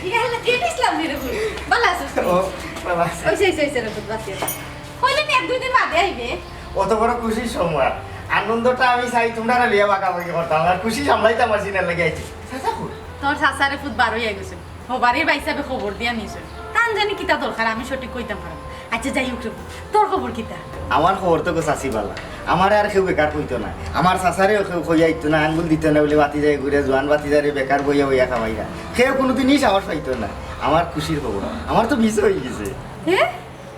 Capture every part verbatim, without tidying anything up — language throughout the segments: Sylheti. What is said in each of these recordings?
ইয়া হলো জেড ইসলাম রে পুত। ভালা আছস তুই? ও, ভালা আছি। ওই সেই, সেই, সেই রে পুত, বাঁচিয়া থাক। কইলে নি এক দুই দিন বাদে আইবে? অত বড় খুশির সময়, আনন্দটা আমি চাই তুমরারে লইয়া ভাগাভাগি করতাম, আর খুশি সামলাইতাম পারছি না, লাগি আইছি। চাচা কই? তোর চাচা রে পুত বারইয়া গেছইন। হবারই ভাই সাবে খবর দিয়া নিছইন। তান জানি কিতা দরকার, আমি সঠিক কইতাম পারমু না। আচ্ছা, যাই হোক রে পুত, তোর খবর কিতা? আমার খবর তো গো চাচি ভালা। আমারে আর কেউ বেকার কইতো না। আমার চাচারেও কেউ কইয়া আইতো না, আঙ্গুল দিতো না বলে ভাতিজায় ঘুরে জোয়ান ভাতিজারে বেকার বইয়া বইয়া খাওয়াইরা। কেউ কোনোদিনই সাহস পাইতো না। আমার খুশির খবর, আমার তো বিষ হয়ে গেছে। হে?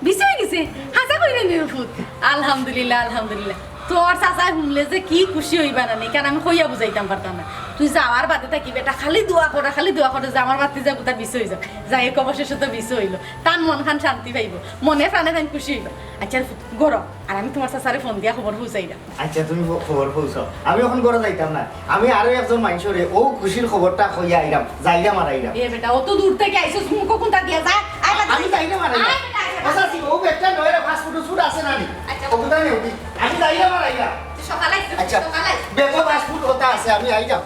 বিষ হয়ে গেছে? হাছা কইরে নি রে পুত? আলহামদুলিল্লাহ, আলহামদুলিল্লাহ। তোর চাচায় হুনলে যে কি খুশি হইবা না নি, কারণ আমি কইয়া বুঝাইতাম পারতাম না। তুই যাওয়ার বাদে থাকি বেটা খালি দোয়া করে, খালি দোয়া করে যে আমার ভাতিজা গুতা বিষ হয়ে যাক। যাই হোক, অবশেষে তো বিষ হইলো। তান মন খান শান্তি পাইবো, মনে প্রাণে তান খুশি হইবা। আচ্ছা রে পুত, গরো, আর আমি তোমার চাচারে ফোন দিয়া খবর পৌঁছাইলাম। আচ্ছা, তুমি খ-, খবর পৌঁছাও। আমি এখন ঘরে যাইতাম না, আমি আরো একজন মানুষরে ও খুশির খবরটা কইয়া আইলাম, যাইলাম আর আইলাম। এ বেটা, অত দূর থেকে আইছস, মুখো কোনটা দিয়া যায়? আয় বেটা। আমি যাইলাম আর আইলাম। আয় বেটা, আয় বেটা। ও চাচি, ও ব্যাগটা নয় রে, ফাস্ট ফুড ফুড আছে না নি? আচ্ছা। ওগুলা নেও, ঠিক। আমি যাইলাম আর আইলাম। তুই সকালে আইছস, আচ্ছা। সকালে আইছস। ব্যাগো ফাস্ট ফুড ওটা আছে, আমি আইলাম।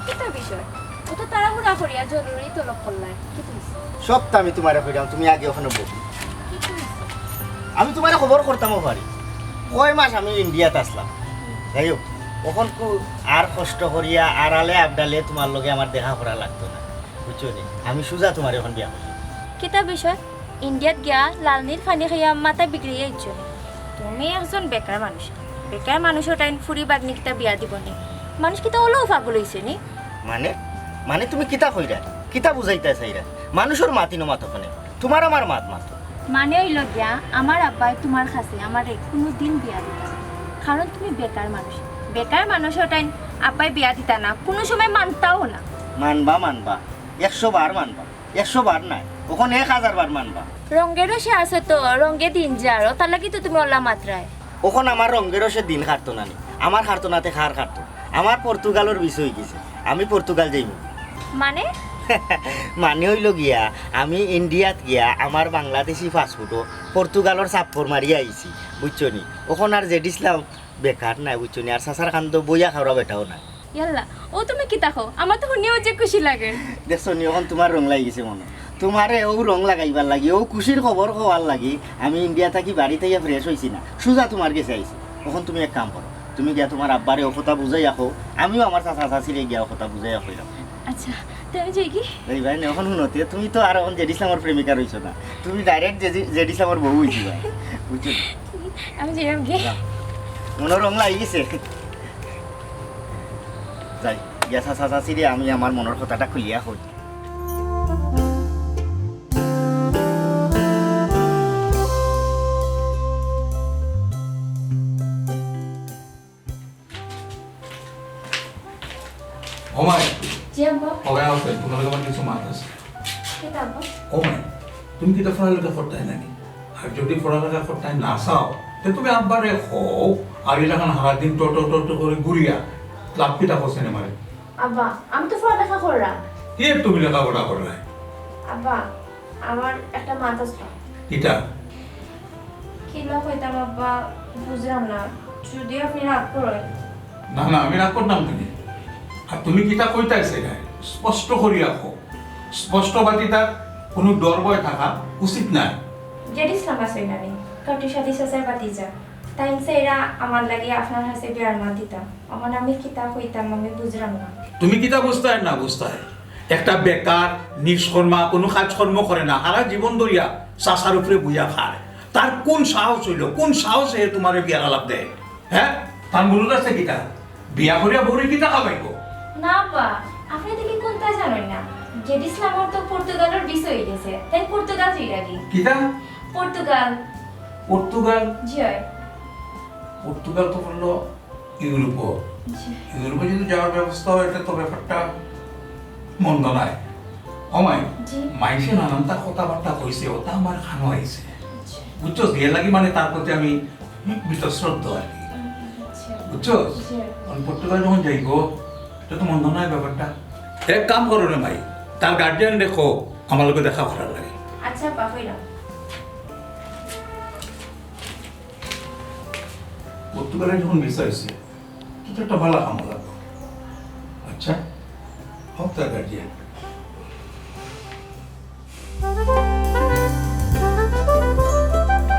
কিতা বিষয়? অত তাড়াহুড়া করিয়া জরুরি তলব করলায়। কিতা হইছে? সবটা আমি তোমারে কইরাম, তুমি আগে ওখানে বসো। কিতা হইছে? আমি তোমারে খবর করতাম পারি। কয় মাস আমি ইন্ডিয়াত আসলাম। যাই হোক, অখন কু-, আর কষ্ট করিয়া আড়ালে আবডালে তোমার লগে আমার দেখা করা লাগতো না। বুঝছো নি? আমি সুজা তোমারে অখন বিয়া করছি। কিতা বিষয়? ইন্ডিয়াত গিয়া লালনির পানি খাইয়া মাথা বিগড়িয়া ইচ্ছো নি? তুমি একজন বেকার মানুষ। বেকার মানুষর টাইম ফুরি বাগনি কিতা বিয়া দিব নি? মানুষ কিতা অলাউ পাগল হইছে নি? মানে? মানে তুমি কিতা কইরা? কিতা বুঝাইতা চাইরা? মানুষর মাত ইনো মাতো কেনে? তোমার আমার মাত মাতো। মানে হইল গিয়া, আমার আব্বায় তোমার কাছে আমারে কোনো দিন বিয়া দিতা না। কারণ তুমি বেকার মানুষ। বেকার মানুষর টাইম আব্বায় বিয়া দিতা না, কোনো সময় মানতাও না। মানবা, মানবা। একশো বার মানবা। একশো বার নায়, অখন এক হাজার বার মানবা। রঙে রসে আছো তো, রঙে দিন যার, ও তার লাগি তো তুমি অলা মাতরায়। অখন আমার রঙে রসে দিন কাটতো না নি, আমার কাটতো না তে কার কাটতো? আমার পর্তুগালর ভিসা হয়ে গেছে, আমি পর্তুগাল যাইমু। মানে? মানে হইল গিয়া, আমি ইন্ডিয়াত গিয়া আমার বাংলাদেশি পাসপোর্টও পর্তুগালর ছাপ্পর মারিয়া আইছি, বুঝছো নি? অখন আর জেড ইসলাম বেকার নায়, বুঝছো নি? আর চাচার কান্দো বইয়া খাওয়া বেটাও নায়। ইয়াল্লা, ও তুমি কিতা কও? আমার তো হুনিয়াউ যে খুশি লাগে। দেখছো নি, অখন তোমার রং লাগি গেছে মনো। তোমারে অউ রং লাগাইবার লাগি, অউ খুশির খবর কওয়ার লাগি আমি ইন্ডিয়া থাকি বাড়ি থাকি ফ্রেশ হইছি না, সুজা তোমার গেছে আইছি। অখন তুমি এক কাম করো, তুমি গিয়া তোমার আব্বারে অউ কথা বুঝাইয়া কও, আমিও আমার চাচা চাচিরে গিয়া অউ কথা বুঝাইয়া কইলাম। আচ্ছা, তে আমি যাই কি? এই ভাই, অখন হুনো তে, তুমি তো আর অখন জেড ইসলামর প্রেমিকা রইছো না, তুমি ডাইরেক্ট জেড ইসলামর বউ হইছি ভাই, বুঝছো? আমি যাইরাম গি। যাও। মনো রং লাগি গেছে। যাই, গিয়া চাচা চাচিরে আমি আমার মনর কথাটা খুলিয়া কই। ও মাই। জি আব্বা। ওকে, ওকে, তোমার লগে আমার কিছু মাত আছে। কিতা আব্বা? ও মাই, তুমি কিতা পড়ালেখা করতায় নানি? আর যদি পড়ালেখা করতায় না চাও, তে তুমি আব্বারে কও, আর ইলাখান হারা দিন টো টো টো টো করে ঘুরিয়া লাভ কিতা করছে নে মারে? আব্বা, আমি তো পড়ালেখা কররাম। কি তুমি লেখাপড়া কররায়? আব্বা, আমার একটা মাত আছে। কিতা? কিলা কইতাম আব্বা, বুঝরাম না, যদি আপনি রাগ করইন। না, না, আমি রাগ করতাম কেনে? আর তুমি কিতা কইতায় চাইরায়? স্পষ্ট করিয়া কও। স্পষ্টবাদিতার কোনো ডর ভয় থাকা উচিত নায়। জেড ইসলাম আছইন নানি, কাউটি সাথী চাচার ভাতিজা। তাইন চাইরা আমার লাগি আপনার কাছে বিয়ার মাত দিতা। অখন আমি কিতা কইতাম, আমি বুঝরাম না। তুমি কিতা বুঝতায় না বুঝতায়? একটা বেকার, নিষ্কর্মা, কোনো কাজকর্ম করে না, সারা জীবন ধরিয়া চাচার উপরে বইয়া খায়। তার কোন সাহস হইল, কোন সাহসে হে তোমারে বিয়ার আলাপ দেয়? হ্যাঁ, তার মূলত আছে কিতা? বিয়া করিয়া বউরে কিতা খাবাইব? না বা, আপনি দেখি কোনটা জানেন না। জেড ইসলামর তো পর্তুগালর ভিসা হয়ে গেছে, তাই পর্তুগাল যাইরাগি। কিতা? পর্তুগাল। পর্তুগাল? জি হয়। পর্তুগাল তো বললো ইউরোপও। জি। ইউরোপে যদি যাওয়ার ব্যবস্থা হয়, এটা তো ব্যাপারটা মন্দ নয়। ও মাই, জি। মাইনষে নানানতা কথাবার্তা কইছে, ওটা আমার কানো আইছে। আচ্ছা। বুঝছো? এর লাগি মানে তার প্রতি আমি বীতশ্রদ্ধ আর কি। আচ্ছা। বুঝছো? কিসের? আমি পর্তুগাল যখন যাইব, এটা তো মন্দ নয় ব্যাপারটা। এক কাম করো রে মাই, তার গার্ডিয়ান দেখো, আমার লগে দেখা করার লাগি। আচ্ছা, আব্বা, কইলাম। পর্তুগালে যখন ভিসা হয়েছে, কিন্তু একটা ভালো কাম লাগবে। আচ্ছা, হোক তার গার্ডিয়ান।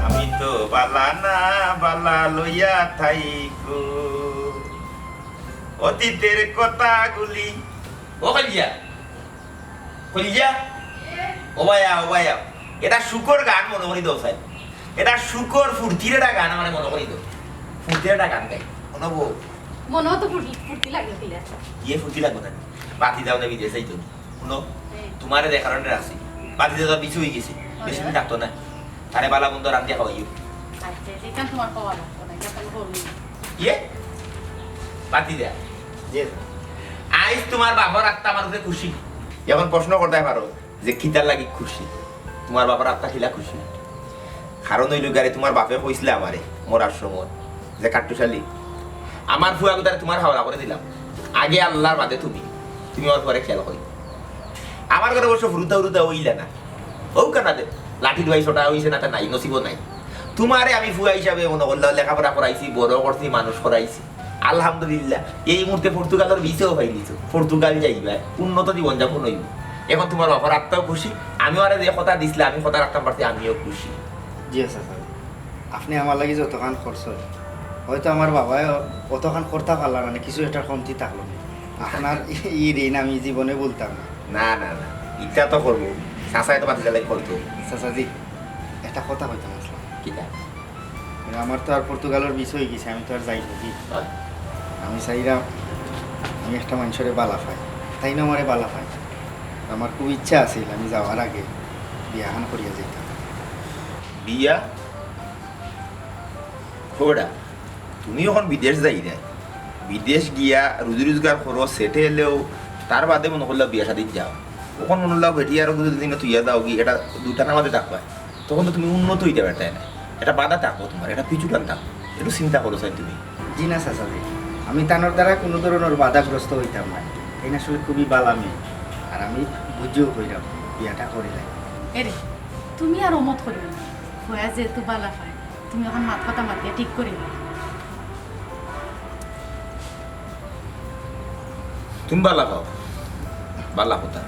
আমি তো বালা না, বালা লইয়া থাইকো। অতীতের কথাগুলি। ও কলিজা, কলিজা। ও ভাইয়া, ও ভাইয়া। এটা শুকর গান মনে করি দাও, স্যার। এটা শুকর ফুর্তির একটা গান আমার মনে করি দাও। ফুর্তির একটা গান গাই। মনে বউ। মনেও তো ফুর্তি, ফুর্তি লাগে, ঠিক আছে। ইয়ে ফুর্তি লাগবে না। বাতি দাও না, বিদেশ যাইতো। শুনো, হ্যাঁ। তোমারে যে কারণে রাখছি, বাতিজা তো বিছু হয়ে গেছে, বেশি দিন থাকতো না। তারে বালা মন্দ রান্ধিয়া খাওয়াইও। আচ্ছা, যেখান তোমার খাওয়া লাগতো না, এটা আমি বলবো। ইয়ে? বাতিজা? জি, স্যার। আইজ তোমার বাবার আত্মা আমার উপরে খুশি। এখন প্রশ্ন করতে পারো যে কিতার লাগি খুশি? তোমার বাবার আত্মা কিলা খুশি? কারণ হইল গারে তোমার বাপে কইছিলে আমারে মরার সময় যে, "কাট্টুশালী, আমার ফুয়া গুতারে তোমার হাওলা করে দিলাম, আগে আল্লাহর বাদে তুমি, তুমি আমার ফুয়ারে খেয়াল করি।" আমার ঘরে অবশ্য ফুরুতা উরুতা হইলে না, ও কানা দে লাঠি দুয়াই ছোটা হইছে না, তা নাই, নসিবও নাই। তোমারে আমি ফুয়া হিসাবে মনে করলে লেখাপড়া করাইছি, বড় করছি, মানুষ করাইছি। আলহামদুলিল্লাহ, এই মুহূর্তে পর্তুগালের ভিসাও পাই দিছো, পর্তুগাল যাইবা, উন্নত জীবনযাপন হইব। এখন তোমার বাবার আত্মাও খুশি, আমি ওরা যে কথা দিছিলাম, আমি কথা রাখতাম পারছি, আমিও খুশি। জি আচ্ছা স্যার, আপনি আমার লাগি যতখান করছেন, হয়তো আমার বাবায় অতখান করতে পারলা না, কিছু একটা কমতি থাকলো না। আপনার এই ঋণ আমি জীবনে ভুলতাম না। না, না, না, ইচ্ছা তো করবো, চাচায় তো বাতিজা লাগি করতো। চাচাজি, একটা কথা কইতাম আসলাম। কিতা? মানে, আমার তো আর পর্তুগালের ভিসা হয়ে গেছে, আমি তো আর যাইব কি? হ্যাঁ। আমি চাইলাম, আমি একটা মানুষরে বালা পাই, তাই না আমারে বালা পাই। আমার খুব ইচ্ছা আছিল, আমি যাওয়ার আগে বিয়াখান করিয়া যাইতাম। বিয়া? খোড়া, তুমি এখন বিদেশ যাই না, বিদেশ গিয়া রুজি রোজগার করো, সেটেল হও, তার বাদে মনে করলে বিয়া শাদিত যাও। এখন মনে হলো বেটি আরো দুদিন তুইয়া যাও কি, এটা দুটার মাঝে থাকবা। তখন তো তুমি উন্নত হইতে পারতায় না, এটা বাধা থাকবো তোমার, এটা পিছুটান থাকবো। একটু চিন্তা করো চাই তুমি। জি না চাচাজি, আমি তানোর দ্বারা কোনো ধরনের বাধাগ্রস্ত হইতাম না। এই আসলে খুবই বালা মেয়ে, আর আমি বুঝিও কইরাম বিয়াটা করিলাই। এরে, তুমি আর অমত করিও না। ফুয়া যেহেতু বালা পায়, তুমি এখন মাত কথা মাতিয়া ঠিক করিও। তুমি বালা পাও, বালা কথা,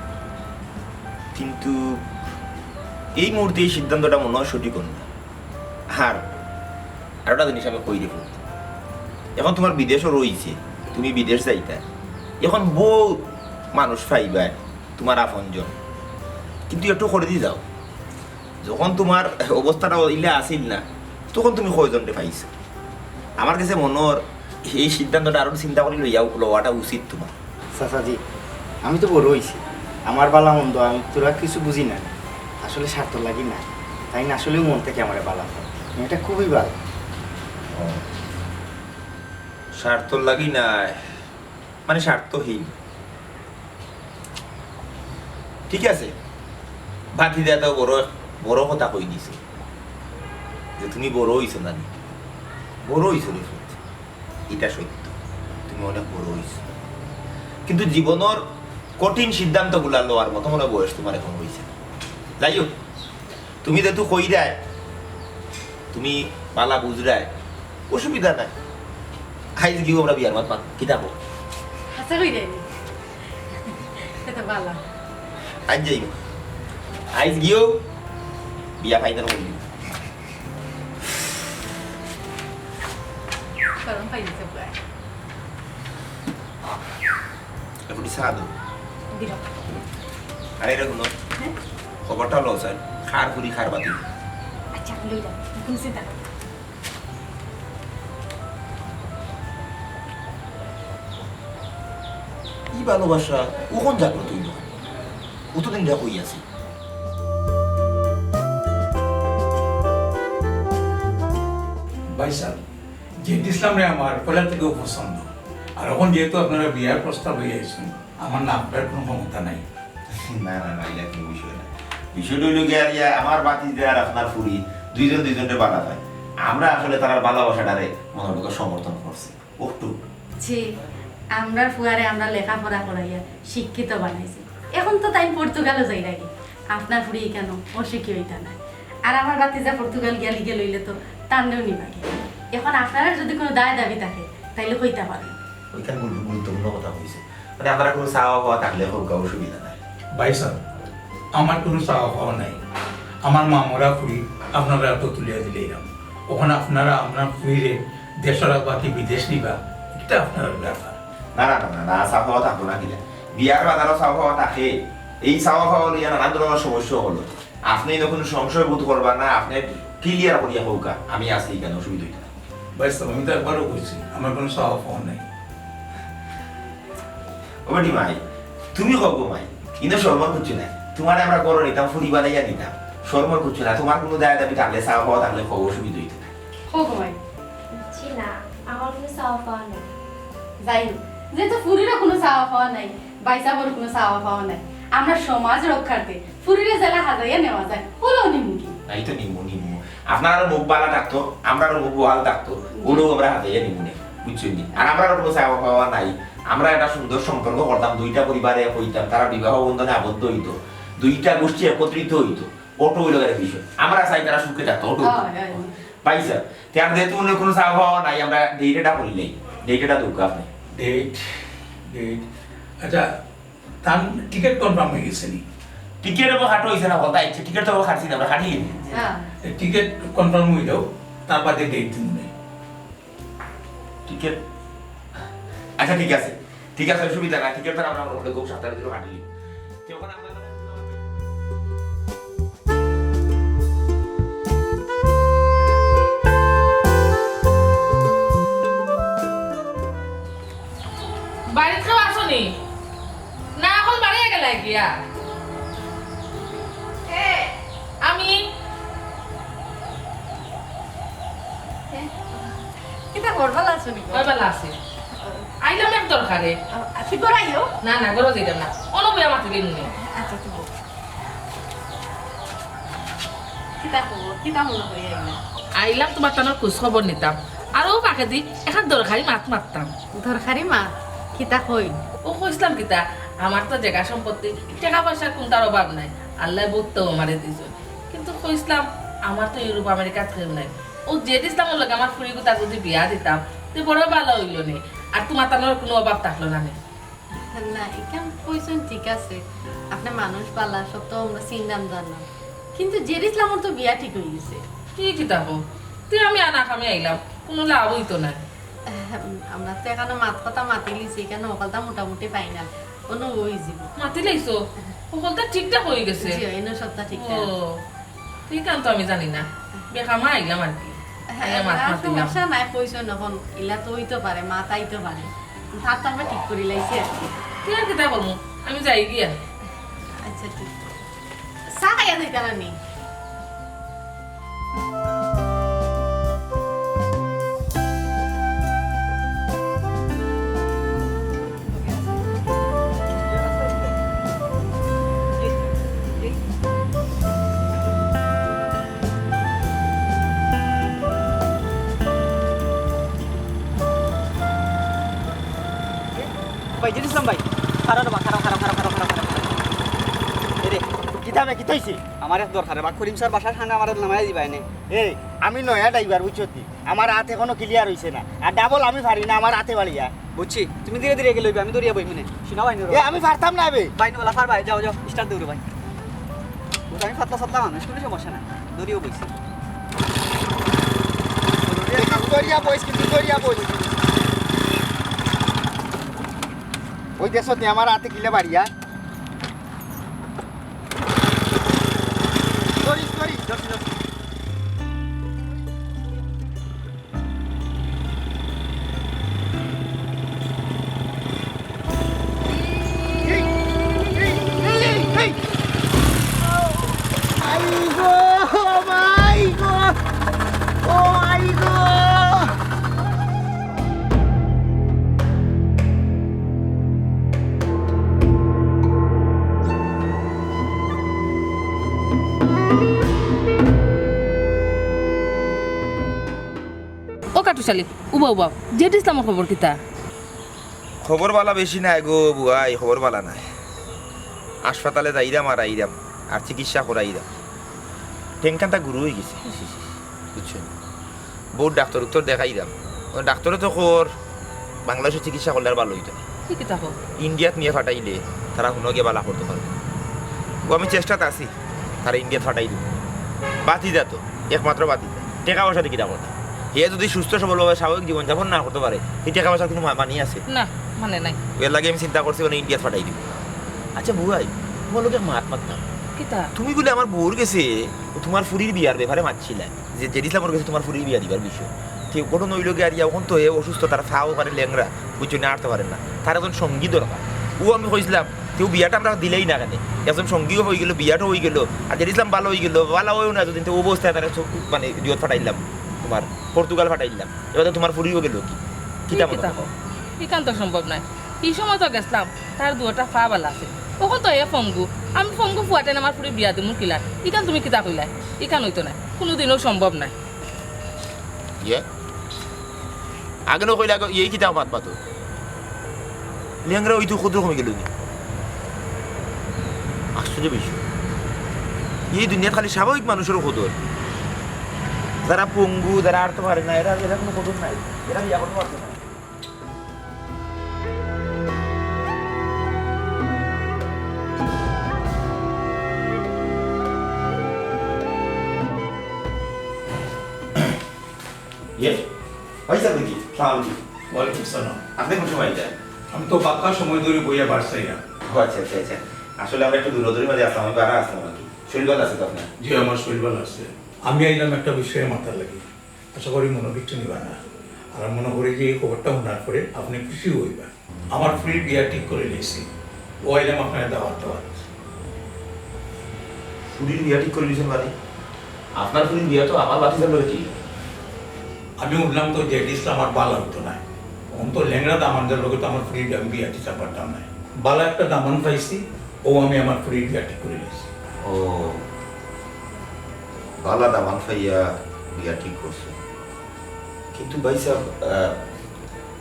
কিন্তু এই মুহূর্তে এই সিদ্ধান্তটা মনে হয় সঠিক না। আর আরোটা জিনিস আমি কই দেখো, এখন তোমার বিদেশও রইছে, তুমি বিদেশ যাইতা, এখন বহুত মানুষ পাইবায় তোমার আপনজন, কিন্তু একটু করে দি যাও। যখন তোমার অবস্থাটা ইলা আছিল না, তখন তুমি কয়জনরে পাইছো? আমার কাছে মনে হয় এই সিদ্ধান্তটা আরো চিন্তা করে লইয়া লওয়াটা উচিত তোমার। চাচাজি, আমি তো বড় হইছি, আমার বালা মন্দ আমি তোরা কিছু বুঝি না, আসলে স্বার্থ লাগি না, তাই না আসলে মন থেকে আমার বালা পায়, এটা খুবই ভালো। ও, স্বার্থ লাগি না, মানে স্বার্থহীন। ঠিক আছে, বাতি দেয়া তো বড়, বড় কথা কই দিছে যে তুমি বড় হইছো না নি? বড় হইছো রে পুত, এটা সত্য, তুমি অনেক বড় হইছো, কিন্তু জীবনের কঠিন সিদ্ধান্তগুলা লওয়ার মতো মনে হয় বয়স তোমার এখন হইছে না। যাই হোক, তুমি যেহেতু কইরায়, তুমি বালা বুঝরায়, অসুবিধা নাই। আইজ গিয়েও আমরা বিয়ার মাত মাত, কিতা কও? আচ্ছা, কই যাইনি? এটা বালা। আইজ যাইব। আইজ গিয়েও বিয়া ফাইনাল করি দিব। গরম পাই দিছে প্রায়। এখন চা দেও। দিলাম। আরে রে হুনো, হ্যাঁ? খবরটা লও স্যার, খার পুরি খার বাতি। আচ্ছা, আমি লই যাবো, তুমি চিন্তা করো না। কি ভালোবাসা, কখন জাগ্রত হইল? অতদিন যা কই আছি। ভাইসাব, জেড ইসলামরে আমার পয়লা থেকেও পছন্দ। আর এখন যেহেতু আপনারা বিয়ার প্রস্তাব লইয়া আইছেন, আমার না করার কোনো ক্ষমতা নাই। না, না, না, এটা কোনো বিষয় না। বিষয়টা হইল গিয়া, আর ইয়া, আমার বাতিজা আর আপনার ফুরি দুইজন দুইজনরে বালা পায়। আমরা আসলে তারার ভালোবাসাটারে মনের মতো সমর্থন করছি। জি, আমরার ফুয়ারে আমরা লেখাপড়া করাইয়া শিক্ষিত বানাইছি। এখন তো তাইন পর্তুগালও যাইরাগি। আপনার ফুরি ইকানো অসুখী অইতা নায়। আর আমার ভাতিজা পর্তুগাল গিয়া লিগে লইলে তো তানরেও নিবাগি। এখন আপনারার যদি কুনু দায় দাবি থাকে, তাইলে কইতা পারেন। ওইখান গুরু-, গুরুত্বপূর্ণ কথা কইছে। মানে, আপনারা কুনু চাওয়া পাওয়া থাকলে কউক্কা, অসুবিধা নাই। ভাইসাব, আমার কুনু চাওয়া পাওয়া নাই। আমার মা মরা ফুরি আপনারার আতো তুলিয়া দিলাইরাম। অখন আপনারা আপনার ফুরিরে দেশর বাকি বিদেশ নিবা, ইটা আপনারার ব্যাপার। না, না, না, না, না, চাওয়া পাওয়া থাকবো না কিলা? বিয়ার বাজারও চাওয়া পাওয়া থাকে। এই চাওয়া পাওয়া লইয়া নানান ধরনের সমস্যা অইলো। আপনে ইনো কুনু সংশয় বোধ করবা না, আপনে clear করিয়া কউক্কা, আমি আছি ইখানো, অসুবিধা অইতো না। ভাইসাব, আমি তো একবারও কইছি, আমার কুনু চাওয়া পাওয়া নাই। ও বেটি মাই, তুমি কও গো মাই, ইনো শরমর কিচ্ছু নাই। তুমারে আমরা ঘরো নিতাম, ফুরি বানাইয়া নিতাম, শরমর কিচ্ছু নাই। তুমার কুনু দায় দাবি থাকলে, চাওয়া পাওয়া থাকলে কও, অসুবিধা অইতো না। কও গো মাই। জি না, আমার কুনু চাওয়া পাওয়া নাই। যাই হোক, যেহেতু ফুরিরও কুনু চাওয়া পাওয়া নাই, ভাইসাবরও কুনু চাওয়া পাওয়া নাই, আমরা সমাজ রক্ষার্থে ফুরিরে যেলা হাজাইয়া নেওয়া যায়, অলাও নিমু কি? না, এই তো নিমু, নিমু। আপনারারও মুখ বালা থাকতো, আমরারও মুখ বহাল থাকতো, জি। অলাও আমরা হাজাইয়া নিমু নে, বুঝছইন নি? আর আমরারও কুনু চাওয়া পাওয়া নাই, আমরা একটা সুন্দর সম্পর্ক করতাম, দুইটা পরিবারে এক অইতাম, তারা বিবাহ বন্ধনে আবদ্ধ অইতো, দুইটা গোষ্ঠী একত্রিত অইতো, অটাউ অইলো গিয়া বিষয়। আমরা চাই তারা সুখে থাকতো, অটাউ। অয়, অয়। ভাইসাব, তে আর যেহেতু অন্য কুনু চাওয়া পাওয়া নাই, আমরা date এটা করিলাই, date এটা দেউক্কা আপনে। Date, date। আচ্ছা, তান টিকিট confirm অই গেছে নি? টিকিট অবো কাটা অইছে না, কথা অইছে, টিকিট তো অবো কাটছি না, আমরা কাটিলাই। হ্যাঁ। টিকিট confirm অইলেও তার বাদে date দিমু নে। টিকিট, আচ্ছা, ঠিক আছে, ঠিক আছে, অসুবিধা নাই, টিকিট তো আমরা, আমরা খুব সপ্তাহের ভিতরে কাটিলাই। তে অখন আমরা বাড়িত কেউ আছো নি? না, অখন বাড়ি গেলা গিয়া। আমি কিতা খবর, ভালা আছো নি? অয়, ভালা আছি। আইলাম এক দরকারে। আ, আ, কি করাইও? না, না, ঘরো যাইতাম না। অনো বইয়া মাতিলিমু নে। আচ্ছা, তুমি বও। কিতা খবর? কিতা মনো করি আইলা? আইলাম তুমার তানর খোঁজ খবর নিতাম। আর অউ ফাঁকেদি একটা দরকারি মাত মাততাম। দরকারি মাত? কিতা কইন? অউ কইছলাম কিতা, আমার তো জাগা সম্পত্তি, টেকা পয়সার কুনটার অভাব নাই। আল্লায় বউত আমারে দিছইন। কিন্তু কইছলাম, আমার তো ইউরোপ আমেরিকাত কেউ নাই। অউ জেড ইসলামর লগে আমার ফুরিগুতার যদি বিয়া দিতাম, তে বড় ভালা অইলো নে। আর তুমার তানর কুনু অভাব থাকলো না নে। না, ইখান কইছইন ঠিক আছে। আপনে মানুষ ভালা, সব তো আমরা চিনলাম জানলাম। কিন্তু জেড ইসলামর তো বিয়া ঠিক অই গেছে। কি কিতা কও? তে আমি আনা কামে আইলাম, কুনু লাভ অইতো না। আমরা তো ইখানো মাত কথা মাতিলিছি, ইখানো হকলতা মোটামুটি final। অনো অই যিবো। মাতিলাইছো? হকলতা ঠিকঠাক অই গেছে? জি, অনো সবটা ঠিকঠাক। ও, ঠিক আছে, তো আমি জানি না। বেকামা আইলাম আর কি। হ্যাঁ, আইয়া মাত না, মাতিলাম। সমস্যা নাই, কইছইন অখন, ইলা তো অইতো পারে, মাত আইতো পারে। তার তো আমরা ঠিক করিলাইছি আর কি। ঠিক আছে, কিতা করমু? আমি যাই গিয়া। আচ্ছা, ঠিক। চা খাইয়া যাইতারা নি? ভাই, জেড ইসলাম ভাই, খাড়া রে বা, খাড়া, খাড়া। এরে, কিতা বে, কিতা অইছে? আমার এক দরকারে বা, করিম স্যার বাসার সামনে আমারে নামাই দিবা এনে। এই, আমি নয়া ড্রাইভার, বুঝছো নি? আমার আত এখনো clear অইছে না। আর ডাবল আমি পারি না, আমার আতে বাড়িয়া। বুঝছি, তুমি ধীরে ধীরে গেলে অইবে, আমি ধরিয়া বইমু নে। শুনা ভাই, এ, আমি পারতাম না বে। ভাই, নুলা পার ভাই, যাও, যাও, start দেও রে ভাই। বুঝ, আমি পাতলা সাতলা মানুষ, কুনু সমস্যা না। ধরিয়া বইছি। কিন্তু ধরিয়া বইস, কিন্তু ধরিয়া বইস। ওই দেখছো নি আমার আতে কিলা বাড়িয়া? ধরিস, ধরিস, ধরিস, ধরিস। শালি, উবা উবা, জেড ইসলামর খবর কিতা? খবর বালা বেশি নায় গো বুয়াই, খবর বালা নায়। হাসপাতালে যাইরাম আর আইরাম, আর চিকিৎসা করাইরাম। ঠেংখানটা গুরু অইগেছে, বুঝছো নি? বউত ডাক্তর উক্তর দেখাইরাম। ও ডাক্তরে তো কর, বাংলাদেশো চিকিৎসা করলে আর বালা অইতো না। কি কিতা কও? ইন্ডিয়াত নিয়া ফাটাইলে তারা হুনো গিয়া বালা করতো পারবো। ও আমি চেষ্টাত আছি, তারা ইন্ডিয়াত ফাটাই দিবো। ভাতিজা তো, একমাত্র ভাতিজা। টেকা পয়সা দি কিতা করতা? হে যুদি সুস্থ সবলভাবে স্বাভাবিক জীবনযাপন না করতো পারে, হে টেকা পয়সার কুনু মা-, মানি আছে? না, মানে নাই। এরলাগি আমি চিন্তা করছি, মানে ইন্ডিয়াত ফাটাই দিবো। আচ্ছা বুয়াই, তুমার লগে মাত মাততাম। কিতা? তুমি বুলে আমার বউর গেছে, তুমার ফুরির বিয়ার ব্যাপারে মাতছিলায়। যে জেড ইসলামর গেছে তুমার ফুরির বিয়া দিবার বিষয়। তে ঘটনা অইলো গিয়া আর ইয়া, অখন তো হে অসুস্থ, তার ফাও পারে লেংড়া, বুঝছো নি, আটতে পারে না। তার একজন সঙ্গী দরকার। ও আমি কইছিলাম, তে ও বিয়াটা আমরা দিলাই না কেনে? একজন সঙ্গীও অইগেলো, বিয়াটাও অইগেলো, আর জেড ইসলাম বালা অইগেলো, বালা অইও না যুদি, তে ও অবস্থায় তারে চ-, মানে, ইয়ত ফাটাইলাম, তুমার পর্তুগাল ফাটাইলাম। এবার তো তুমার ফুরিও গেলো কি? কিতা মনে কিতা করো? কও? ইখান তো সম্ভব নায়। ই সময় তো গেছলাম, তার দুইটা ফা বালা আছে। অখন তো হে পঙ্গু, আমি পঙ্গু ফুয়াটাইন আমার ফুরির বিয়া দিমু কিলা? ইখান তুমি কিতা কইলায়? ইখান অইতো নায়, কুনুদিনও সম্ভব নায়। ইয়ে? আগে না কইলা গো, ইয়ে কিতা মাত মাতো? লেংড়া অইতো কদর কমি গেলো নি? আশ্চর্য বিষয়। ই দুনিয়াত খালি স্বাভাবিক মানুষেরও কদর। যারা পঙ্গু, যারা আটতে পারে না, এরা, এরা কুনু কদর নাই। এরা বিয়া করতে পারতো না। ইয়ে, ভাই সাহেব নাকি? সালাম আলাইকুম। ওয়ালাইকুম সালাম। আপনি কোন সময় আইছেন? আমি তো বাক্কা সময় ধরি বইয়া বার চাইরাম। ও আচ্ছা, আচ্ছা, আচ্ছা। আসলে আমরা একটু দৌড়াদৌড়ির মাঝে আসলাম, আমি বারা আসলাম আর কি। শরীর ভালা আছে তো আপনার? জি, আমার শরীর ভালা আছে। আমি আইলাম একটা বিষয়ে মাতার লাগি। আশা করি মনো কিচ্ছু নিবা না। আর আমি মনো করি যে এই খবরটা হুনার পরে আপনে খুশি অইবা। আমার ফুরির বিয়া ঠিক করি লাইছি। অউ আইলাম আপনারে দাওয়াত দেওয়াত। ফুরির বিয়া ঠিক করি লাইছইন মানে? আপনার ফুরির বিয়া তো আমার ভাতিজার লগে ঠিক। আমি হুনলাম তো জেড ইসলাম আর বালা অইতো নায়। অখন তো লেংড়া দামান্দর লগে তো আমার ফুরির আমি বিয়া দিতাম পারতাম নায়। বালা একটা দামান পাইছি, অউ আমি আমার ফুরির বিয়া ঠিক করি লাইছি। ও, বালা দামান পাইয়া বিয়া ঠিক করছো। কিন্তু ভাই সাহেব, আহ,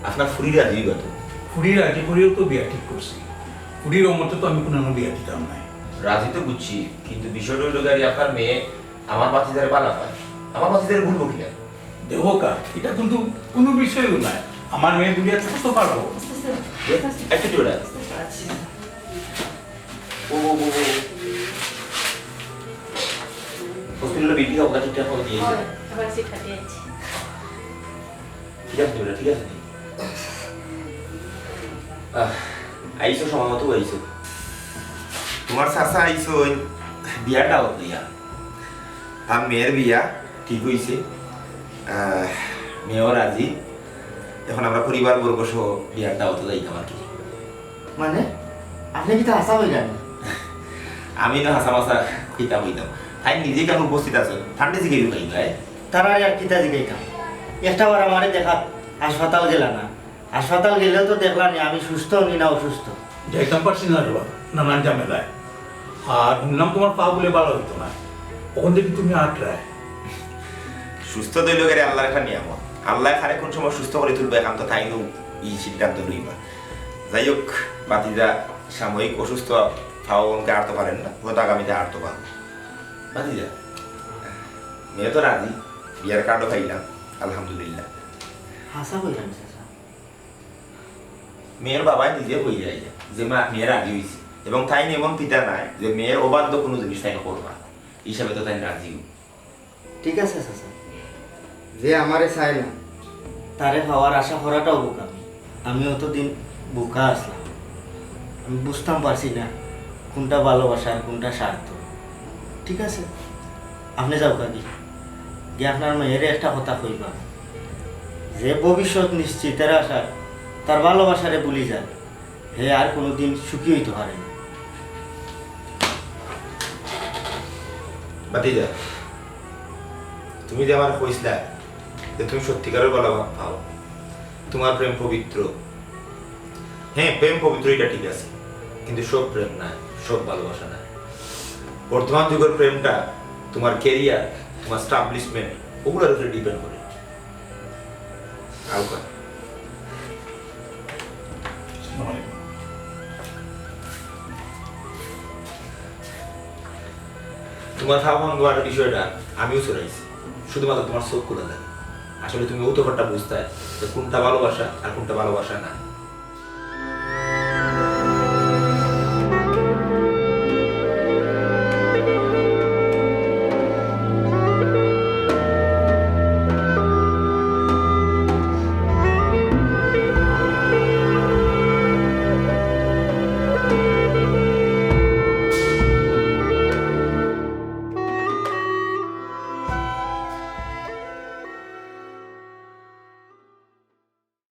আপনার ফুরি রাজি অইবা তো? ফুরি রাজি করিয়াউ তো বিয়া ঠিক করছি। ফুরির অমতে তো আমি কুনু বিয়া দিতাম নায়। রাজি তো বুঝছি, কিন্তু বিষয়টা অইলো গিয়া আপনার মেয়ে আমার ভাতিজারে বালা পায়, আমার ভাতিজারে ভুলবো কিলা? দেখউক্কা, ইটা কিন্তু কুনু বিষয়উ নায়। আমার মেয়ে দুনিয়াত কত পারবো। এ, একটু জোরে। ও, ও, ও, ও। হসপিটালে বিল কিতা অগুলা ঠিকঠাক ভাবে দিয়েছে? হয়, আবার সেটা দিয়েছি। ঠিক আছে, ঠিক আছে নি? আহ, আইছো, সময় মতো আইছো। তুমার চাচা আইছো অউ বিয়ার দাওয়াত লইয়া। তার মেয়ের বিয়া ঠিক অইছে। আহ, মেয়েও রাজি। এখন আমরা পরিবারবর্গ সহ বিয়ার দাওয়াতে যাইতাম আর কি। মানে, আপনে কিতা হাছা কইরা নি? আমি না হাছা মাছা কিতা কইতাম। তাইন নিজে কেনে উপস্থিত আছইন, তানরে জিগাইলে পাইবা, এ? তারারে আর কিতা জিগাইতাম? একটা বার আমারে দেখাত হাসপাতাল গেলা না। হাসপাতাল গেলেও তো দেখলা নি আমি সুস্থ নি না অসুস্থ। যাইতাম পারছি না রে বা, নানান ঝামেলায়। আর হুনলাম তুমার পা বুলে বালা অইতো নায়। অখন দেখি তুমি আটরায়। সুস্থ তো অইলো গিয়া আল্লার একটা নিয়ামত। আল্লায় কারে কুন সময় সুস্থ করি তুলবা, অখান তো তাইনউ ই সিদ্ধান্ত লইবা। যাই হউক, ভাতিজা সাময়িক অসুস্থ, পাও অনকে আটতো পারের না, হয়তো আগামীতে আটতো পারবো। ভাতিজা, মেয়ে তো রাজি, বিয়ার কার্ডও পাইলাম, আলহামদুলিল্লাহ। হাছা কইরা নি চাচা? মেয়ের বাবায় নিজে কইয়া আইলা যে মা-, মেয়ে রাজি অইছে, এবং তাইন এমন পিতা নায় যে মেয়ের অবাধ্য কুনু জিনিস তাইন করবা, হিসাবে তো তাইন রাজিউ। ঠিক আছে চাচা, যে আমারে চায় না, তারে পাওয়ার আশা করাটাও বোকামি। আমি অতদিন বোকা আছলাম, আমি বুঝতাম পারছি না কুনটা ভালোবাসা আর কুনটা স্বার্থ। ঠিক আছে, আপনে যাউক্কা গি, গিয়া আপনার মেয়েরে একটা কথা কইবা, যে ভবিষ্যৎ নিশ্চিত এর আশায় তার ভালোবাসারে ভুলি যায়, হে আর কুনুদিন সুখী অইতো পারে না। ভাতিজা, তুমি যে আমারে কইছলায় যে তুমি সত্যিকারের ভালোবাসা পাও, তুমার প্রেম পবিত্র। হ্যাঁ, প্রেম পবিত্র, ইটা ঠিক আছে, কিন্তু সব প্রেম নায়, সব ভালোবাসা নায়। বর্তমান যুগর প্রেমটা তুমার career, তুমার establishment, অগুলার উপরে depend করে। আউক্কা। তোমার ফাও ভাঙ্গার বিষয়টা আমিও ছড়াইছি, শুধুমাত্র তোমার চোখ খোলা লাগে। আসলে তুমি অউ তফাতটা বুঝতায় যে কোনটা ভালোবাসা আর কোনটা ভালোবাসা না।